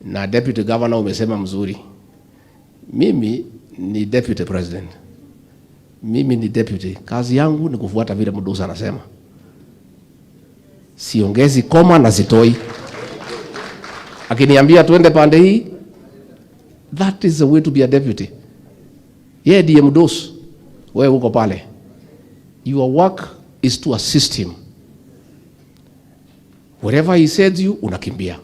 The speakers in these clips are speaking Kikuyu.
Na deputy governor umesema mzuri. Mimi ni deputy president. Mimi ni deputy. Kazi yangu ni kufuata vile mdosi anasema. Siongezi koma na sitoi. Akiniambia tuende pande hii, that is the way to be a deputy. Yeye ndiye mdosi, wewe uko pale. Your work is to assist him. Wherever he sends you, unakimbia.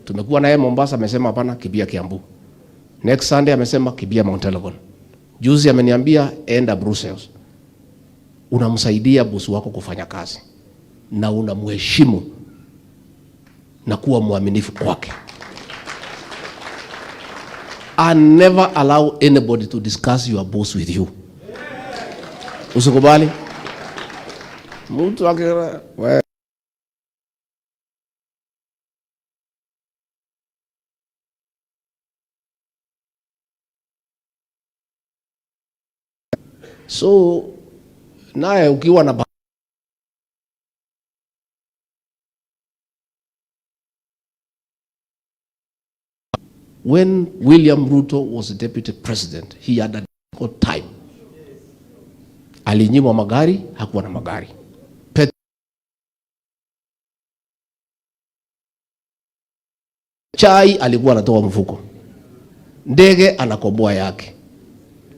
Tumekuwa naye Mombasa, amesema hapana, kimbia Kiambu. Next Sunday amesema kimbia Mount Elgon. Juzi ameniambia enda Brussels. Unamsaidia bosi wako kufanya kazi na unamheshimu na kuwa mwaminifu kwake. And never allow anybody to discuss your boss with you. Usikubali mtu we. So naye ukiwa na When William Ruto was deputy president, he had a difficult time. Alinyimwa magari, hakuwa na magari. Chai alikuwa anatoa mfuko. Ndege anakomboa yake.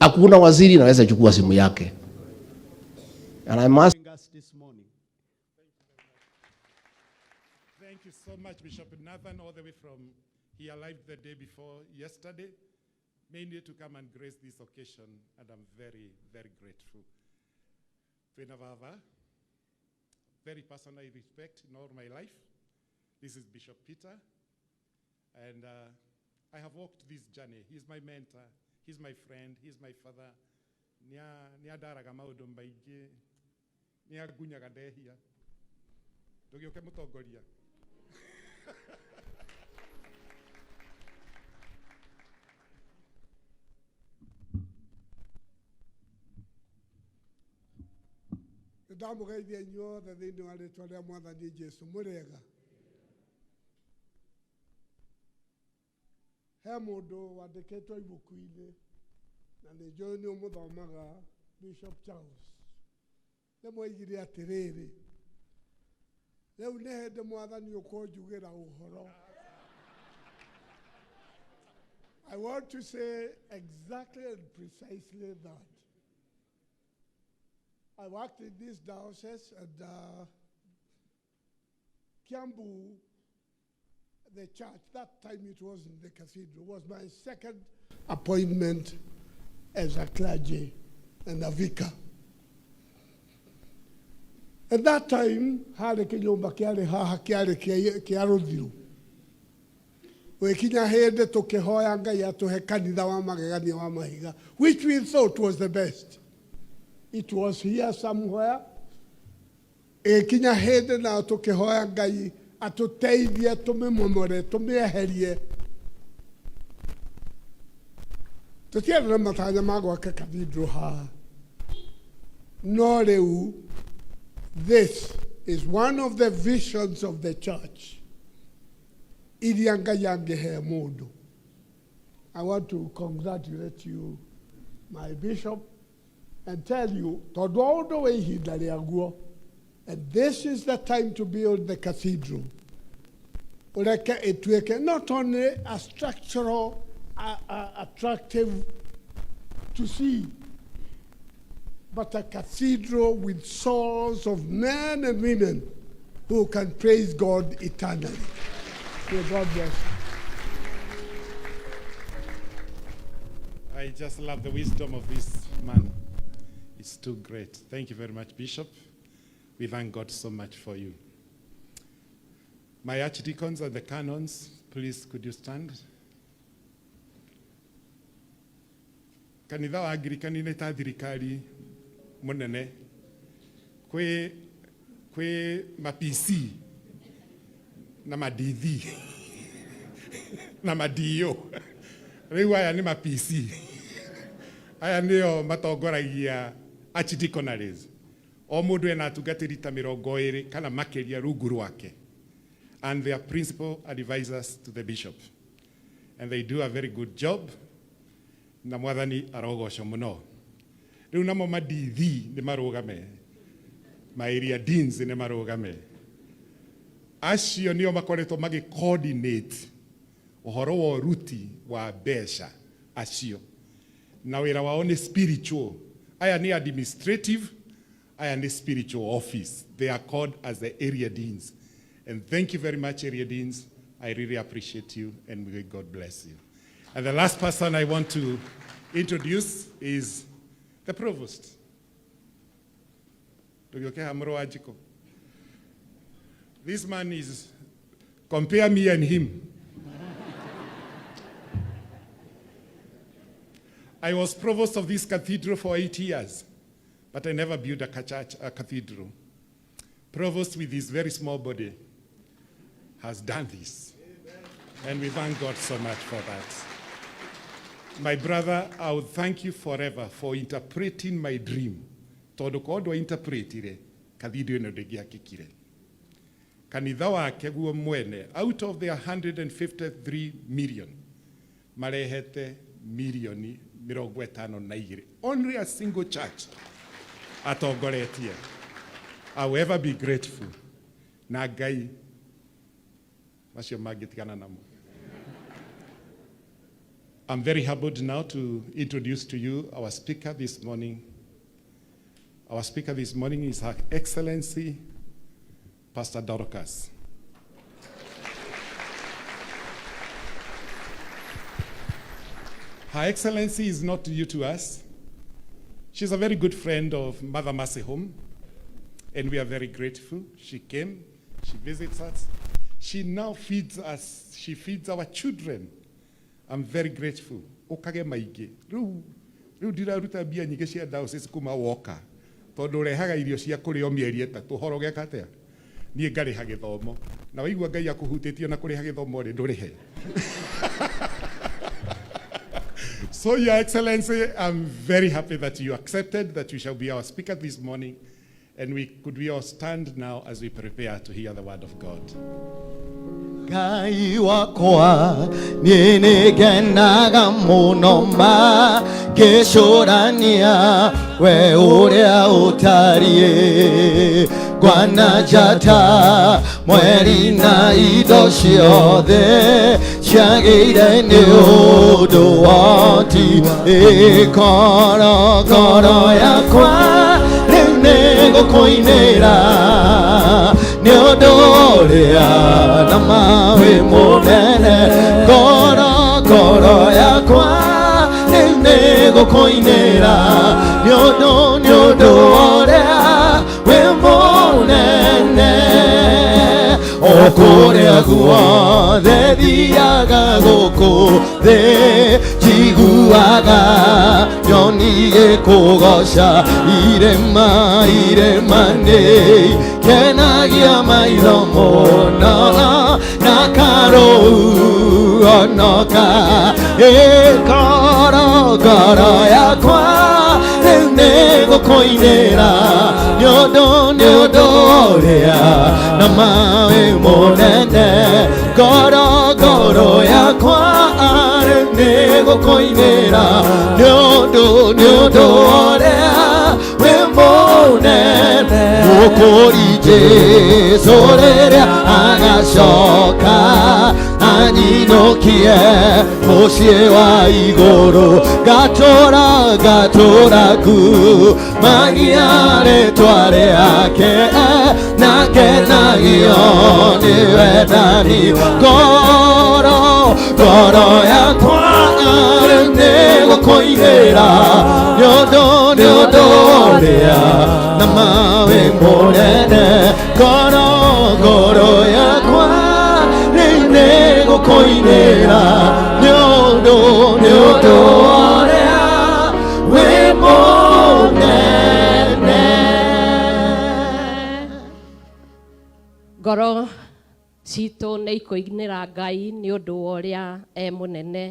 Hakuna waziri anaweza chukua simu yake. And I must us this morning. Thank you so much, Bishop Nathan, all the way from, he arrived the day before yesterday, mainly to come and grace this occasion, and I'm very, very grateful. Twina Baba, very person I respect in all my life. This is Bishop Peter, and I have walked this journey. He's my mentor, he's my friend, he's my father. Nĩa ndaraga maũndũ maingĩ, nĩangunyaga ndehia. Ndũgĩũke mũtongoria. Ndamũgeithia inyuothe thĩinĩ wa rĩtwa rĩa Mwathani Jesu. Mũrĩega? He mũndũ wandĩkĩtwo ibuku-inĩ na nĩ njũĩ nĩ ũmũthomaga, Bishop Charles, nĩ mwoigire atĩrĩrĩ, rĩu nĩ hĩndĩ Mwathani ũkũnjugĩra ũhoro. I want to say exactly and precisely that. I worked in this diocese and Kiambu, the church, that time it was in the cathedral, was my second appointment as a clergy and a vicar. At that time, harĩ kĩnyũmba kĩarĩ haha kĩarĩ kĩa rũthiru. Gwĩkinya hĩndĩ tũkĩhoya Ngai atũhe kanitha wa magegania wa mahiga, which we thought was the best. It was here somewhere. Ĩkinya hĩndĩ nao tũkĩhoya Ngai atũteithie tũmĩmomore, tũmĩeherie. Tũtiarĩ na matanya ma gwaka cathedral haha. No rĩu, this is one of the visions of the church. Iria Ngai angĩhe mũndũ. I want to congratulate you, my bishop, and tell you, tondũ o ũndũ wĩ ihinda rĩaguo, and this is the time to build the cathedral. Ũreke ĩtuĩke not only a structural, attractive to see, but a cathedral with souls of men and women who can praise God eternally. May God bless you. I just love the wisdom of this man. It's too great. Thank you very much, Bishop. We thank God so much for you. My archdeacons and the canons, please could you stand? Kanitha wa Anglikani nĩ ta thirikari mũnene, kwĩ ma PC na ma DV na ma DO. Rĩu aya nĩ ma PC, aya nĩo matongoragia archdeaconaries. O mũndũ ena atungatĩri ta 20 kana makĩria rungu rwake, and they are principal advisors to the bishop. And they do a very good job. Na Mwathani arogocwo muno. Riu namo madithi ni marugame. Ma area deans ni marugame. Acio nio makoretwo magi coordinate uhoro wa uruti wa mbeca acio. Na wira wao ni spiritual. Aya ni administrative, aya ni spiritual office. They are called as the area deans. And thank you very much, area deans. I really appreciate you, and may God bless you. And the last person I want to introduce is the provost. This man is, compare me and him. I was provost of this cathedral for 8 years, but I never built a church, a cathedral. Provost with his very small body has done this. Amen. And we thank God so much for that. My brother, I will thank you forever for interpreting my dream. Tondu korwo ndwainterpretire cathedral ĩno ndĩngĩakĩkire. Kanitha wake guo mwene, out of the 153 million, marehete milioni 52. Only a single church atongoretie. I will ever be grateful. Na Ngai macio mangĩtigana namo. I'm very humbled now to introduce to you our speaker this morning. Our speaker this morning is Her Excellency, Pastor Dorcas. Her Excellency is not new to us. She's a very good friend of Mother Mercy Home, and we are very grateful. She came, she visits us. She now feeds us, she feeds our children. I'm very grateful. Ukage maingĩ. Rĩu ndiraruta mbia nyingĩ cia diocese kuma woka. Tondũ ũrehaga irio cia kũrĩo mĩeri 3 horo ũgeka atĩa? Niĩ ngarĩha gĩthomo. Na waigua Ngai akũhutĩtie na kũrĩha gĩthomo rĩ, ndũrĩhe. So, Your Excellency, I'm very happy that you accepted that you shall be our speaker this morning. And could we all stand now as we prepare to hear the word of God. Ngai wakwa niĩ nĩngenaga mũno magĩcũrania we ũrĩa ũtariĩ ngwana njata mweri na indo ciothe ciagĩire nĩ ũndũ woti ĩkorokoro yakwa rĩu nĩngũkũinĩra nĩ ũndũ ũrĩa na mawe mũnene ngoro ngoro yakwa rĩu nĩngũkũinĩra nĩ ũndũ ũrĩa wĩ mũnene o kũrĩa guothe thiaga gũkũ thĩ njiguaga nyoni ĩkũgoca irĩma irĩma nĩ kenagia maitho mũno na karũu onoka ĩkoro ngoro yakwa rĩu nĩngũkũinĩra nĩ ũndũ ũrĩa na mawe mũnene ngoro ngoro yakwa rĩu nĩngũkũinĩra nĩ ũndũ ũrĩa wĩ mũnene mũkũri Jesũ rĩrĩa agacoka anyinũkie mũciĩ wa igũrũ ngatũra ngatũra ku magia rĩtwa rĩake na kenagio nĩ wendani ngoro ngoro yakwa rĩu nĩngũkũinĩra nĩ ũndũ ũrĩa na mawe mũnene ngoro ngoro yakwa rĩu nĩngũkũinĩra nĩ ũndũ ũrĩa wĩ mũnene. Ngoro citũ nĩ ikũinĩra Ngai nĩ ũndũ wa ũrĩa e mũnene.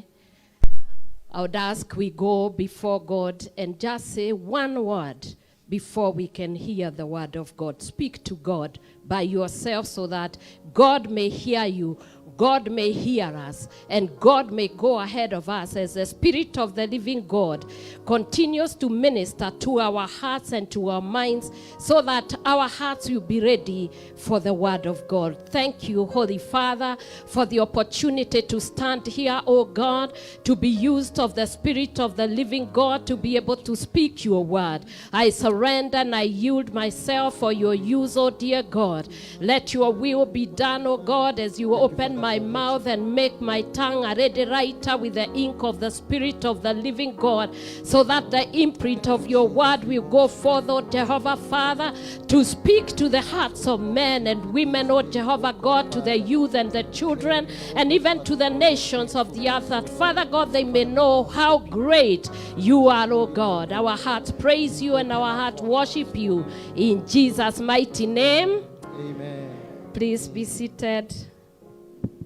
I would ask we go before God and just say one word before we can hear the word of God. Speak to God by yourself so that God may hear you. God may hear us and God may go ahead of us as the Spirit of the living God continues to minister to our hearts and to our minds so that our hearts will be ready for the word of God. Thank you, Holy Father, for the opportunity to stand here, O God, to be used of the Spirit of the living God to be able to speak your word. I surrender and I yield myself for your use, O dear God. Let your will be done, O God, as you open my mouth and make my tongue a ready writer with the ink of the Spirit of the living God, so that the imprint of your word will go forth, O Jehovah Father, to speak to the hearts of men and women, O Jehovah God, to the youth and the children, and even to the nations of the earth, that Father God, they may know how great you are, O God. Our hearts praise you and our hearts worship you. In Jesus' mighty name. Amen. Please be seated.